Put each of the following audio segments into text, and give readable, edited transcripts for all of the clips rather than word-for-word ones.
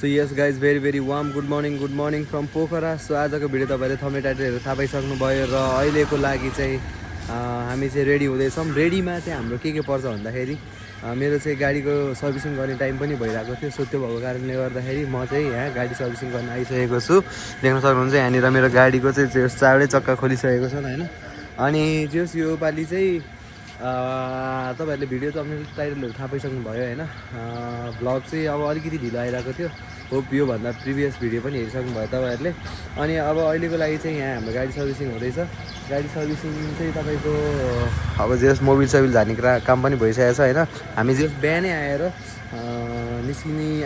So yes guys very warm good morning from Pokhara. So आजको video तपाईँले thumbnail टाइटलहरू थाहा पाइसक्नुभयो र अहिलेको लागि चाहिँ हामी चाहिँ रेडी हुँदैछौँ। रेडीमा चाहिँ हाम्रो के पर्छ भन्दाखेरि मेरो चाहिँ गाडीको सर्भिसिङ गर्ने टाइम पनि भइरहेको थियो। सो त्यो भएको कारणले गर्दाखेरि म चाहिँ यहाँ गाडी सर्भिसिङ गर्न आइसकेको छु। देख्न सक्नुहुन्छ यहाँनिर मेरो गाडीको चाहिँ चारवटै चक्का खोलिसकेको छ होइन। अनि जस योपालि चाहिँ तपाईँहरूले भिडियो थम्बनेल टाइटलहरू थाहा पाइसक्नुभयो होइन। भ्लग चाहिँ अब अलिकति ढिलो आइरहेको थियो। होप योभन्दा प्रिभियस भिडियो पनि हेरिसक्नुभयो तपाईँहरूले। अनि अब अहिलेको लागि चाहिँ यहाँ हाम्रो गाडी सर्भिसिङ हुँदैछ। गाडी सर्भिसिङ चाहिँ तपाईँको अब जस मोबिल सोबिल झार्ने काम पनि भइसकेको छ होइन। हामी जस बिहानै आएर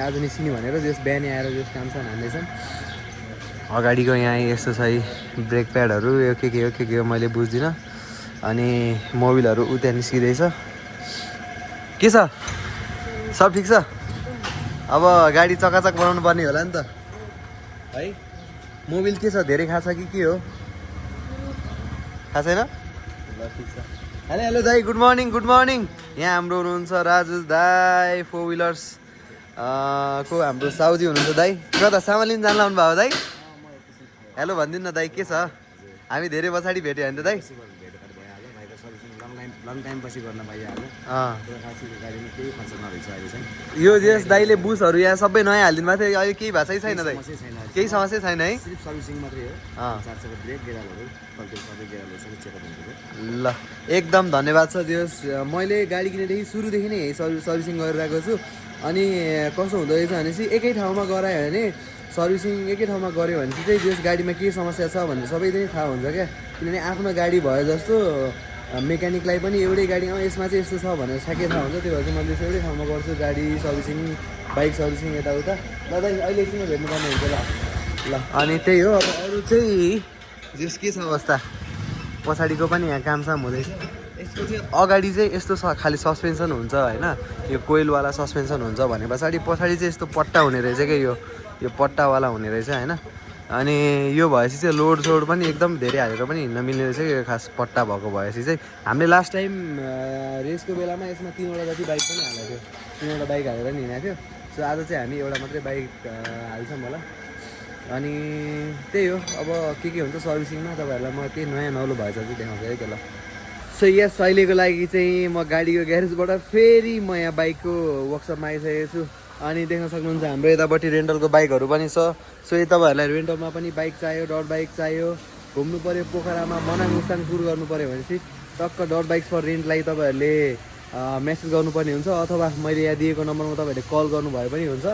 आज निस्किने भनेर जस बिहानै आएर जस काम साम हान्दैछौँ। अगाडिको यहाँ यस्तो छ ब्रेक प्याडहरू यो के हो मैले बुझ्दिनँ। अनि मोबिलहरू उता निस्किँदैछ। के छ सब ठिक छ? अब गाडी चकाचक बनाउनु पर्ने होला नि त है। मोबिल के छ धेरै खास छ कि के हो? थाहा छैन? ल ठिक छ। हेलो दाइ गुड मर्निङ। यहाँ हाम्रो हुनुहुन्छ राजु दाई फोर विलर्स को हाम्रो साउजी हुनुहुन्छ दाइ। कता सामान लिन जानु लाउनु भयो दाइ? हेलो भनिदिनु न दाइ के छ? हामी धेरै पछाडि भेट्यो भने त दाइ। लङ टाइम पछि गर्न पाइहाल्यो। केही खर्च नरहेछ अहिले चाहिँ। यो जस दाइले बुसहरू यहाँ सबै नयाँ हालिदिनु भएको थियो। अहिले केही भएको छैन दाइ? केही समस्या छैन है? सिर्फ सर्भिसिङ मात्रै हो। चारचक्का ब्रेक गेरालहरू कल्चर सबै गेरालहरू सबै चेकअप हुन्छ। ल एकदम धन्यवाद छ जस। मैले गाडी किनेदेखि सुरुदेखि नै सर्भिसिङ गरिरहेको छु। अनि कस्तो हुँदो रहेछ भनेपछि एकै ठाउँमा गरायो भने सर्भिसिङ एकै ठाउँमा गऱ्यो भने चाहिँ जस गाडीमा के समस्या छ भनेर सबैले थाहा हुन्छ क्या। किनभने आफ्नो गाडी भयो जस्तो मेकानिकलाई पनि एउटै गाडी यसमा चाहिँ यस्तो छ भनेर ठ्याक्कै थाहा हुन्छ। त्यो भएर चाहिँ मैले एउटै ठाउँमा गर्छु गाडी सर्भिसिङ बाइक सर्भिसिङ यताउता। ल दाइ अहिले एकछिनमा भेट्नुपर्ने हुन्छ। ल अनि त्यही हो। अब अरू चाहिँ जस के छ अवस्था पछाडिको पनि यहाँ कामसाम हुँदैछ। यसको चाहिँ अगाडि चाहिँ यस्तो खालि सस्पेन्सन हुन्छ होइन। यो कोइलवाला सस्पेन्सन हुन्छ भने पछाडि चाहिँ यस्तो पट्टा हुने रहेछ क्या। यो पट्टावाला हुने रहेछ होइन। अनि यो भएपछि चाहिँ लोड सोड पनि एकदम धेरै हालेर पनि हिँड्न मिल्ने रहेछ। यो खास पट्टा भएको भएपछि चाहिँ हामीले लास्ट टाइम रेसको बेलामा यसमा 3वटा जति बाइक पनि हालेको थियो। 3वटा बाइक हालेर नि हिँडेको थियो। सो आज चाहिँ हामी एउटा मात्रै बाइक हाल्छौँ होला। अनि त्यही हो। अब के हुन्छ सर्भिसिङमा तपाईँहरूलाई म केही नयाँ नौलो भएछ चाहिँ देखाउँछु है त। ल सो यस अहिलेको लागि चाहिँ म गाडीको ग्यारेजबाट फेरि म यहाँ बाइकको वर्कसपमा आइसकेको छु। अनि देख्न सक्नुहुन्छ हाम्रो यतापट्टि रेन्टलको बाइकहरू पनि छ। सो यो तपाईँहरूलाई रेन्टलमा पनि बाइक चाहियो, डट बाइक चाहियो, घुम्नु पऱ्यो पोखरामा मनाङ मुस्ताङ टुर गर्नु पऱ्यो भनेपछि टक्क डट बाइक्स फर रेन्टलाई तपाईँहरूले मेसेज गर्नुपर्ने हुन्छ। अथवा मैले यहाँ दिएको नम्बरमा तपाईँहरूले कल गर्नुभयो पनि हुन्छ।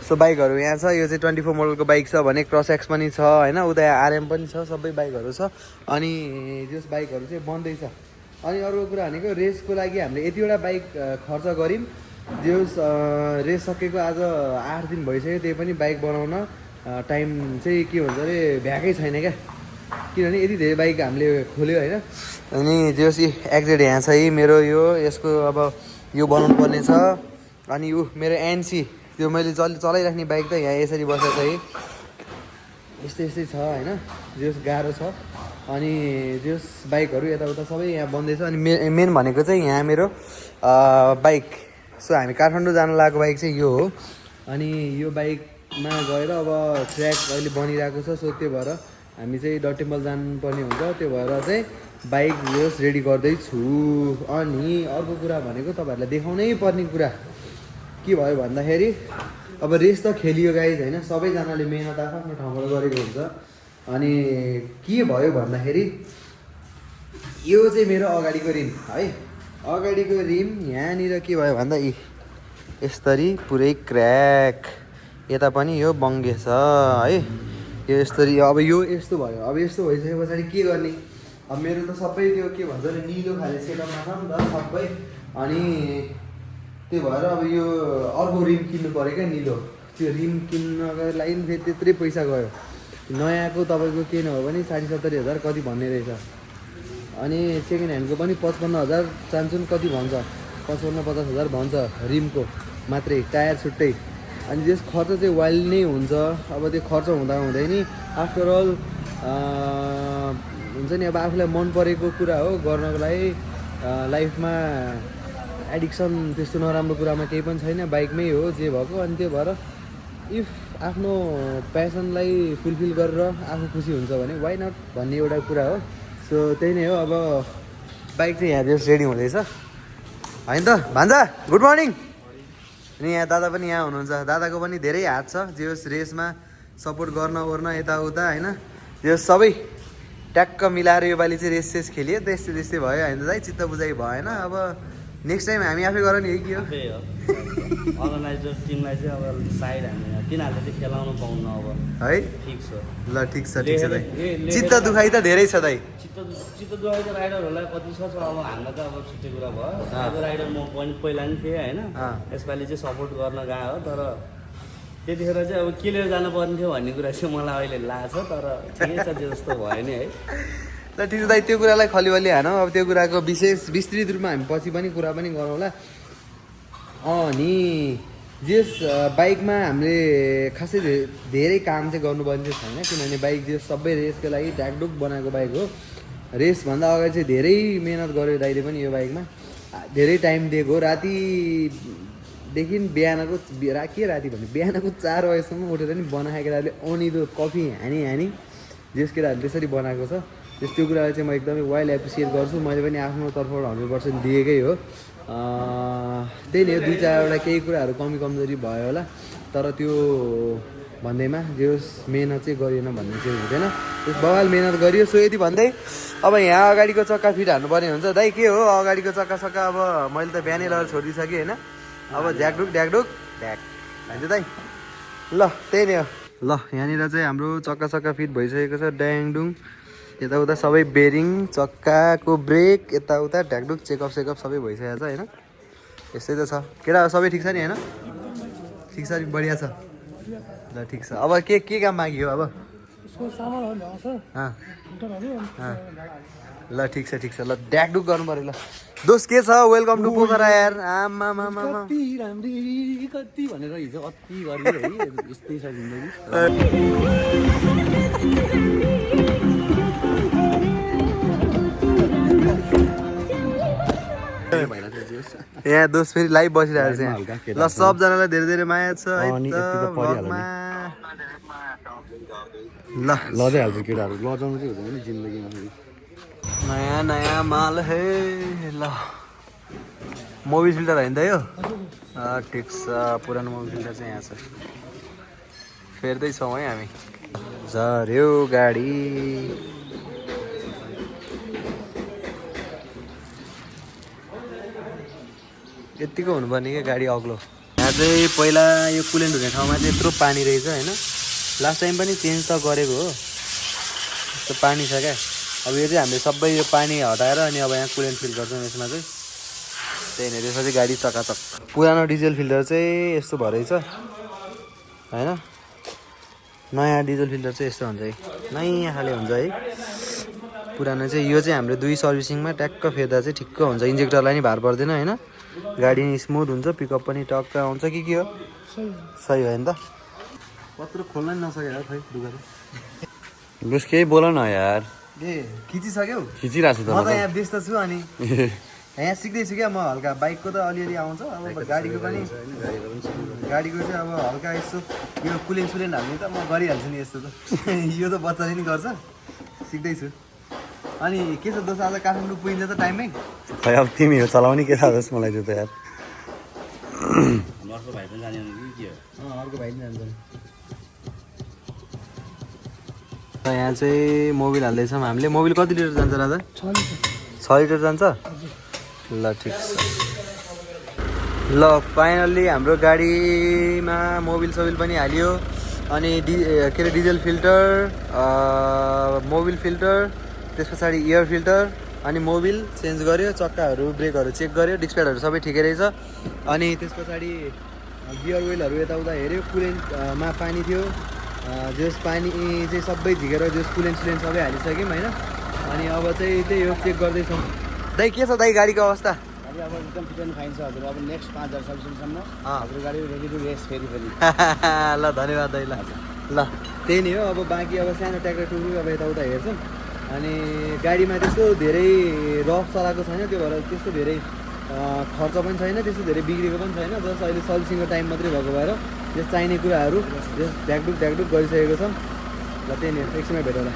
सो बाइकहरू यहाँ छ। यो चाहिँ 24 मोडलको बाइक छ भने क्रस एक्स पनि छ होइन। उता आरएम पनि छ। सबै बाइकहरू छ। अनि जस बाइकहरू चाहिँ बन्दैछ। अनि अर्को कुरा भनेको रेसको लागि हामीले यतिवटा बाइक खर्च गऱ्यौँ। जस रेस सकेको आज 8 दिन भइसक्यो। त्यही पनि बाइक बनाउन टाइम चाहिँ के भन्छ अरे भ्याएकै छैन क्या। किनभने यति धेरै बाइक हामीले खोल्यो होइन। अनि जस एक्जेड यहाँ छ मेरो यो यसको अब यो बनाउनु पर्ने छ। अनि यो मेरो एनसी त्यो मैले चलाइराख्ने बाइक त यहाँ यसरी बसेको छ यस्तै छ होइन। जस गाह्रो छ। अनि जस बाइकहरू यताउता सबै यहाँ बन्दैछ। अनि मेन भनेको चाहिँ यहाँ मेरो बाइक। सो हामी काठमाडौँ जान लागेको बाइक चाहिँ यो हो। अनि यो बाइकमा गएर अब ट्र्याक अहिले बनिरहेको छ। सो त्यो भएर हामी चाहिँ डट टेम्पल जानुपर्ने हुन्छ। त्यो भएर चाहिँ बाइक जस रेडी गर्दैछु। अनि अर्को कुरा भनेको तपाईँहरूलाई देखाउनै पर्ने कुरा के भयो भन्दाखेरि अब रेस त खेलियो गाइज होइन। सबैजनाले मेहनत आफ्नो ठाउँबाट गरेको हुन्छ। अनि के भयो भन्दाखेरि यो चाहिँ मेरो अगाडिको रिम है। अगाडिको रिम यहाँनिर के भयो भन्दा यसरी पुरै क्र्याक। यता पनि यो बङ्गे छ है। यो यसरी अब यो यस्तो भयो। अब यस्तो भइसके पछाडि के गर्ने? अब मेरो त सबै त्यो के भन्छ अरे निलो खाले सेटअपमा छ नि त सबै। अनि त्यो भएर अब यो अर्को रिम किन्नु पऱ्यो क्या निलो। त्यो रिम किन्नको लागि फेरि त्यत्रै पैसा गयो। नयाँको तपाईँको के नभए पनि 60-70 हजार कति भन्ने रहेछ। अनि सेकेन्ड ह्यान्डको पनि 55,000 चान्सुन कति भन्छ 55-50 हजार भन्छ रिमको मात्रै टायर छुट्टै। अनि त्यस खर्च चाहिँ वाइल्ड नै हुन्छ। अब त्यो खर्च हुँदै नि आफ्टर अल हुन्छ नि। अब आफूलाई मन परेको कुरा हो गर्नको लागि लाइफमा एडिक्सन त्यस्तो नराम्रो कुरामा केही पनि छैन। बाइकमै हो जे भएको। अनि त्यो भएर इफ आफ्नो प्यासनलाई फुलफिल गरेर आफू खुसी हुन्छ भने वाइ नट भन्ने एउटा कुरा हो। सो त्यही नै हो। अब बाइक चाहिँ यहाँ जस्ट रेडी हुँदैछ होइन त भान्जा। Good morning. अनि यहाँ दादा पनि यहाँ हुनुहुन्छ। दादाको पनि धेरै हात छ जे होस् रेसमा सपोर्ट गर्न ओर्न यताउता होइन। त्यो सबै ट्याक्क मिलाएर योपालि चाहिँ रेस खेलियो त्यस्तै त्यस्तै भयो होइन दाइ। चित्त बुझाइ भएन। अब नेक्स्ट टाइम हामी आफै गर नि है के हो। अर्गनाइजर टिमलाई चाहिँ अब साइड हामी तिनीहरूले चाहिँ खेलाउनु पाउनु अब है ठिक छ। ल ठिक छ दाइ। चित्त दुखाइ त धेरै छ दाइ। चित्त दुखाइ त राइडरहरूलाई कति छ अब हामीलाई त अब छुट्टै कुरा भयो। एज अ राइडर म पनि पहिला नि थिएँ होइन। यसपालि चाहिँ सपोर्ट गर्न गएको हो। तर त्यतिखेर चाहिँ अब के लिएर जानुपर्ने थियो भन्ने कुरा चाहिँ मलाई अहिले लाग्छ। तर ठिकै छ जे जस्तो भयो नि है। ल ठिक छ दाइ। त्यो कुरालाई खलिबली हानौँ। अब त्यो कुराको विस्तृत रूपमा हामी पछि पनि कुरा पनि गरौँला। अनि जस बाइकमा हामीले खासै धेरै काम चाहिँ गर्नुपर्ने चाहिँ छैन किनभने बाइक जो सबै रेसको लागि ढाकढुक बनाएको बाइक हो। रेसभन्दा अगाडि चाहिँ धेरै मिहिनेत गर्यो दाइले पनि यो बाइकमा। धेरै टाइम दिएको रातिदेखि बिहानको के राति भने बिहानको 4 बजीसम्म उठेर नि बनाएको केटाहरूले अनिदो कफी हानी जस केटाहरूले त्यसरी बनाएको छ। त्यो कुरालाई चाहिँ म एकदमै वाइल्ड एप्रिसिएट गर्छु। मैले पनि आफ्नो तर्फबाट 100% दिएकै हो। त्यही नै हो 2-4वटा केही कुराहरू कमजोरी भयो होला। तर त्यो भन्दैमा जे होस् मेहनत चाहिँ गरिएन भन्ने चाहिँ हुँदैन। त्यस बवाल मेहनत गरियो। सो यति भन्दै अब यहाँ अगाडिको चक्का फिट हान्नुपर्ने हुन्छ दाइ। के हो अगाडिको चक्का अब मैले त बिहानै लगेर छोडिदिइसकेँ होइन। अब ढ्याकढुक ढ्याक भन्छ दाइ। ल त्यही नै हो। ल यहाँनिर चाहिँ हाम्रो चक्का फिट भइसकेको छ। ड्याङडुङ यताउता सबै बेरिङ चक्काको ब्रेक यताउता ढ्याकढुक चेकअप सबै भइसकेको छ होइन। यस्तै त छ केटा सबै ठिक छ नि होइन। ठिक छ नि बढिया छ। ल ठिक छ। अब के काम माग्यो अब। ल ठिक छ ल ढ्याकढुक गर्नु पऱ्यो। ल दोस्त के छ। वेलकम टु पोखरा यार। आमा कति राम्री कति भनेर हिजो अति गरियो है। यस्तै छ जिन्दगी। यहाँ दोस्त फेरि लाइभ बसिरहेको छ यहाँ। ल सबजनालाई धेरै माया छ है त भ्लगमा। ल लजाइहाल्छ केटाहरू लजाउनु चाहिँ हुँदैन नि जिन्दगीमा। नयाँ माल है। ल मोबिल फिल्टर होइन त यो। ठिक छ। पुरानो मोबिल फिल्टर चाहिँ यहाँ छ। फेर्दैछौँ है हामी। झऱ्यो गाडी। यत्तिको हुनुपर्ने क्या गाडी अग्लो। यहाँ चाहिँ पहिला यो कुलेन्ट हुने ठाउँमा चाहिँ यत्रो पानी रहेछ होइन। लास्ट टाइम पनि चेन्ज त गरेको हो। यस्तो पानी छ क्या। अब यो चाहिँ हामीले सबै यो पानी हटाएर अनि अब यहाँ कुलेन्ट फिल गर्छौँ यसमा चाहिँ। त्यही नै त्यसपछि गाडी चकाचक। पुरानो डिजल फिल्टर चाहिँ यस्तो भएछ होइन। नयाँ डिजल फिल्टर चाहिँ यस्तो हुन्छ है। नयाँ खाले हुन्छ है। पुरानो चाहिँ यो चाहिँ हाम्रो 2 सर्भिसिङमा ट्याक्क फेर्दा चाहिँ ठिक्क हुन्छ। इन्जेक्टरलाई नि भार पर्दैन होइन। गाडी स्मुथ हुन्छ। पिकअप पनि टक्क आउँछ कि के हो। सही भयो नि त। कत्रो खोल्न नि नसक्यो खै दुःख। बस केही बोल न यार। खिचिसक्यौ। खिचिरहेको छु त म त यहाँ व्यस्त छु। अनि यहाँ सिक्दैछु क्या म हल्का। बाइकको त अलिअलि आउँछ। अब गाडीको चाहिँ अब हल्का यस्तो यो कुलेन्ट हाल्ने त म गरिहाल्छु नि यस्तो त। यो त बच्चाले नि गर्छ। सिक्दैछु। अनि के छ दोस्त आज काठमाडौँ पुगिन्छ त टाइममै। खै अब तिमी हो चलाउने के थाहा होस् मलाई त्यो त यार। अर्को भाइ पनि जाने कि के हो। अर्को भाइ पनि जान्छ। यहाँ चाहिँ मोबिल हाल्दैछौँ हामीले। मोबिल कति लिटर जान्छ राजा। 6 लिटर जान्छ। ल ठिक छ। ल फाइनल्ली हाम्रो गाडीमा मोबिल पनि हालियो। अनि के अरे डिजल फिल्टर मोबिल फिल्टर त्यस पछाडि एयर फिल्टर अनि मोबिल चेन्ज गर्यो। चक्काहरू ब्रेकहरू चेक गर्यो। डिस्क प्याडहरू सबै ठिकै रहेछ। अनि त्यस पछाडि गियर वेलहरू यताउता हेऱ्यो। कुलेन्टमा पानी थियो। जस पानी चाहिँ सबै झिकेर जस कुलेन्ट सबै हालिसक्यौँ होइन। अनि अब चाहिँ त्यही हो चेक गर्दैछौँ। दाइ के छ दाइ गाडीको अवस्था। गाडी अब एकदम फिट एन्ड फाइन छ हजुर। अब नेक्स्ट 5,000 सर्भिसिङसम्म हजुर गाडी रेडी टु रेस फेरि। ल धन्यवाद दाइ। ल त्यही नै हो। अब बाँकी अब सानो ट्र्याक्टर टुक्रो अब यताउता हेर्छौँ। अनि गाडीमा त्यस्तो धेरै रफ चलाएको छैन। त्यो भएर त्यस्तो धेरै खर्च पनि छैन त्यस्तो धेरै बिग्रेको पनि छैन जस्ट अहिले सर्भिसिङको टाइम मात्रै भएको भएर त्यस चाहिने कुराहरू जस ढ्याकढुक गरिसकेको छौँ ल त्यही नै एकछिनमा भेटौँला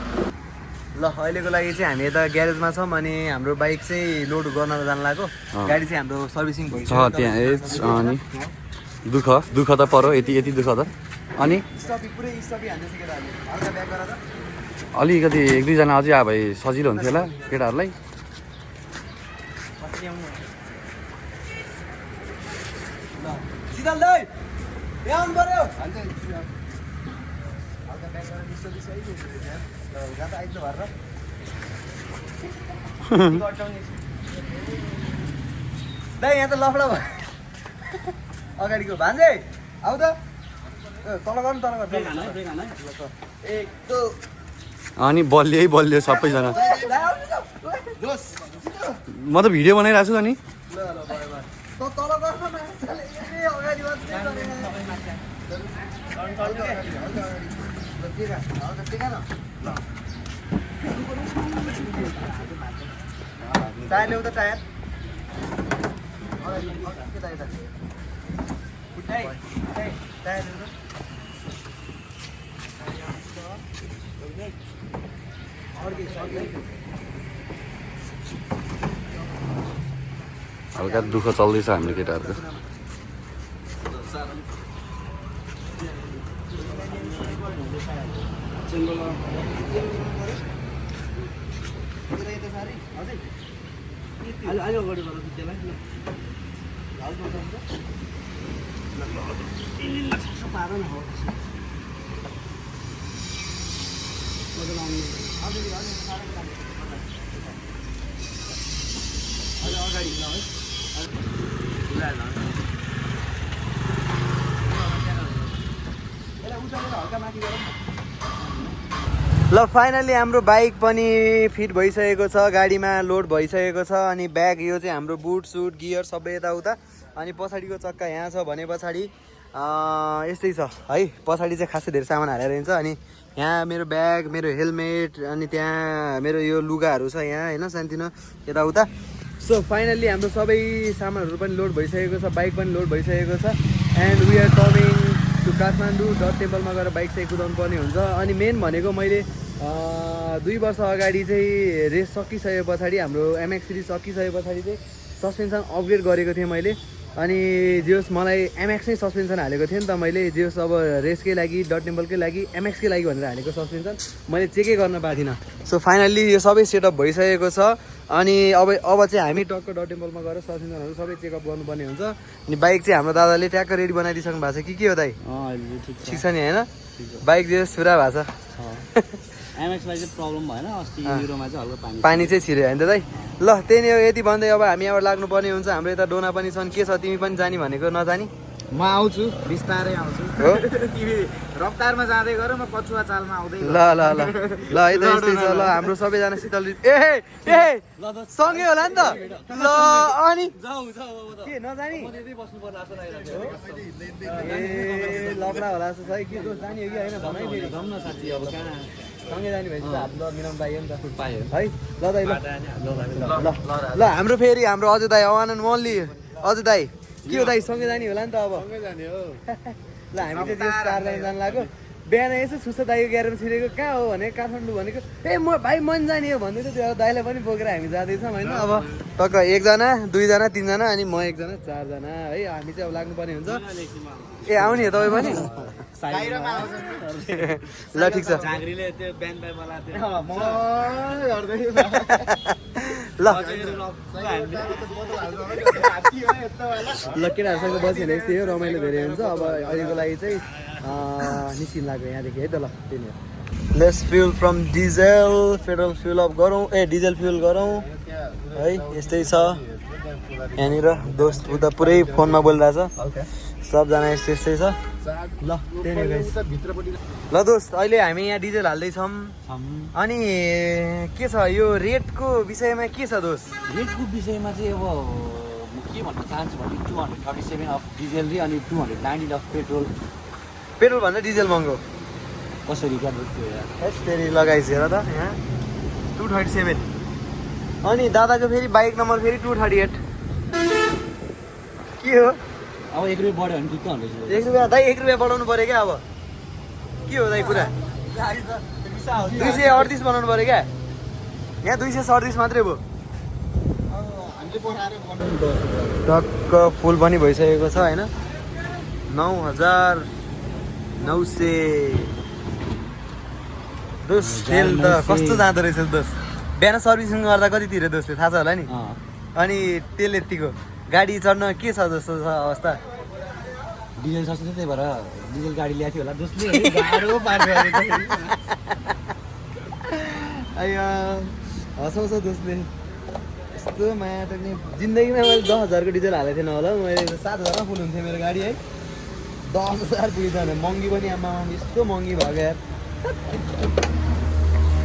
ल अहिलेको लागि चाहिँ हामी यता ग्यारेजमा छौँ अनि हाम्रो बाइक चाहिँ लोड गर्न जान लाग्यो गाडी चाहिँ हाम्रो सर्भिसिङ भइसक्यो त्यहाँ अनि दुःख त पऱ्यो यति दुःख त अनि पुरै स्टपी हान्दैछ केटाहरूले हल्का ब्याक गर त अलिकति 1-2 जना अझै आयो भए सजिलो हुन्थ्यो होला केटाहरूलाई सिद्धान्त दाइ यहाँ आउनु पर्यो हल्का ब्याक गरेर स्टपी सही ल गाता आइज भएर दाइ यहाँ त लफडा भयो अगाडिको भान्जे आऊ त तल गर्नु एक दो अनि बलियो सबैजना म त भिडियो बनाइरहेको छु अनि टायर ल्याउ त टायर हल्का दुःख चल्दैछ हाम्रो केटाहरूको ल फाइनली हाम्रो बाइक पनि फिट भइसकेको छ गाडीमा लोड भइसकेको छ अनि ब्याग यो चाहिँ हाम्रो बुट सुट गियर सबै यताउता अनि पछाडिको चक्का यहाँ छ भने पछाडि यस्तै छ है पछाडि चाहिँ खासै धेरै सामान हालेर हिँड्छ अनि यहाँ मेरो ब्याग मेरो हेलमेट अनि त्यहाँ मेरो यो लुगाहरू छ यहाँ होइन सानोतिनो यताउता सो फाइनल्ली हाम्रो सबै सामानहरू पनि लोड भइसकेको छ बाइक पनि लोड भइसकेको छ and we are coming to Kathmandu dot टेम्पलमा गएर बाइक चाहिँ कुदाउनु पर्ने हुन्छ अनि मेन भनेको मैले 2 वर्ष अगाडि चाहिँ रेस सकिसके पछाडि हाम्रो एमएक्स सिरिज सकिसके पछाडि चाहिँ सस्पेन्सन अपग्रेड गरेको थिएँ मैले अनि जेहोस् मलाई एमएक्स नै सस्पेन्सन हालेको थिएँ नि त मैले जेहोस् अब रेसकै लागि डट टेम्पलकै लागि एमएक्सकै लागि भनेर हालेको सस्पेन्सन मैले चेकै गर्न पाएको थिइनँ सो फाइनल्ली यो सबै सेटअप भइसकेको छ अनि अब चाहिँ हामी टक्क डट टेम्पलमा गएर सस्पेन्सनहरू सबै चेकअप गर्नुपर्ने हुन्छ अनि बाइक चाहिँ हाम्रो दादाले ट्याक्क रेडी बनाइदिइसक्नु भएको छ के हो दाइ ठिक छ नि होइन बाइक जेहोस् पुरा भएको छ एमएक्सलाई चाहिँ प्रब्लम भएन अस्ति युरोमा चाहिँ हल्का पानी चाहिँ छिर्यो होइन त दाइ ल त्यही नै हो यति भन्दै अब हामी यहाँबाट लाग्नुपर्ने हुन्छ हाम्रो यता डोना पनि छन् के छ तिमी पनि जाने भनेको नजानी म आउँछु बिस्तारै आउँछु हो तिमी रफ्तारमा जाँदै गर म पछुवा चालमा आउँदै ल ल ल ल है त यस्तै छ ल हाम्रो सबैजना शीतल ए सँगै होला नि त ल अनि के नजानी ए लफडा होला जस्तो छ है के दोष जाने हो कि होइन भनाइ फेरि न साथी अब कहाँ सँगै जाने भएपछि त हात ल मिलाउनु पाइयो नि त पायो है ल दाइ ल ल हाम्रो फेरि हाम्रो अजय दाई आवान ओन्ली अजय दाई के हो दाइ सँगै जाने होला नि त अब ल हामी चाहिँ त्यस 4 जना जानु लाग्यो बिहान यसो छुच्चा दाइको ग्यारेजमा छिरेको कहाँ हो भने काठमाडौँ भनेको ए म भाइ मन जाने हो भन्दै थियो त्यो दाइलाई पनि बोकेर हामी जाँदैछौँ होइन अब टक्क 1 जना 2 जना 3 जना अनि म 1 जना 4 जना है हामी चाहिँ अब लाग्नुपर्ने हुन्छ ए आउने हो तपाईँ पनि ल ठिक छ झाँक्रीले त्यो ब्यान पाइबला त्यो ल ल केटाहरूसँग बस्यो भने यस्तै हो रमाइलो धेरै हुन्छ अब अहिलेको लागि चाहिँ निस्किन लाग्यो यहाँदेखि है त ल त्यही नै हो lace fuel from diesel petrol fuel up गरौँ डिजल फ्युल गरौँ है यस्तै छ यहाँनिर दोस्त उता पुरै फोनमा बोलिरहेछ सबजना यस्तै छ ल त्यही नै गाइस ल दोस्त अहिले हामी यहाँ डिजल हाल्दैछौँ अनि के छ यो रेटको विषयमा के छ दोस्त रेटको विषयमा चाहिँ अब म के भन्न चाहन्छु भने 237 अफ डिजेल रे अनि 219 अफ पेट्रोल पेट्रोल भन्दा डिजल महँगो कसरी क्या दोस्त फेरि लगाइस हेर त यहाँ 237 अनि दादाको फेरि बाइक नम्बर फेरि 238 के हो अब 1 रुपियाँ बढ्यो भने ठिक्क हुँदैछ 1 रुपियाँ दाइ 1 रुपियाँ बढाउनु पऱ्यो क्या अब के हो दाइ पुरा 238 बनाउनु पऱ्यो क्या यहाँ 237 मात्रै भयो टक्क फुल पनि भइसकेको छ होइन 9,900 दोस तेल त कस्तो जाँदो रहेछ दोस बिहान सर्भिसिङ गर्दा कति तिर्यो दोसले थाहा छ होला नि अनि तेल यतिको गाडी चढ्न के छ जस्तो छ अवस्था डिजल सस्तो त्यही भएर डिजल गाडी ल्याएको थियो होला दोस्ले गाह्रो पार्यो अಯ್या हँसाउँछ दोस्ले यस्तो माया टक्ने जिन्दगीमा मैले 10,000 को डिजल हालेको थिएन होला मैले 7,000मा फुल हुन्थ्यो मेरो गाडी है 10,000 पुगेछ भने महँगी पनि आमा यस्तो महँगी भयो यार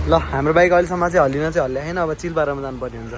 ल हाम्रो बाइक अहिलेसम्म चाहिँ हल्लिन चाहिँ हल्ल्या छैन अब चिलपारामा जानुपर्ने हुन्छ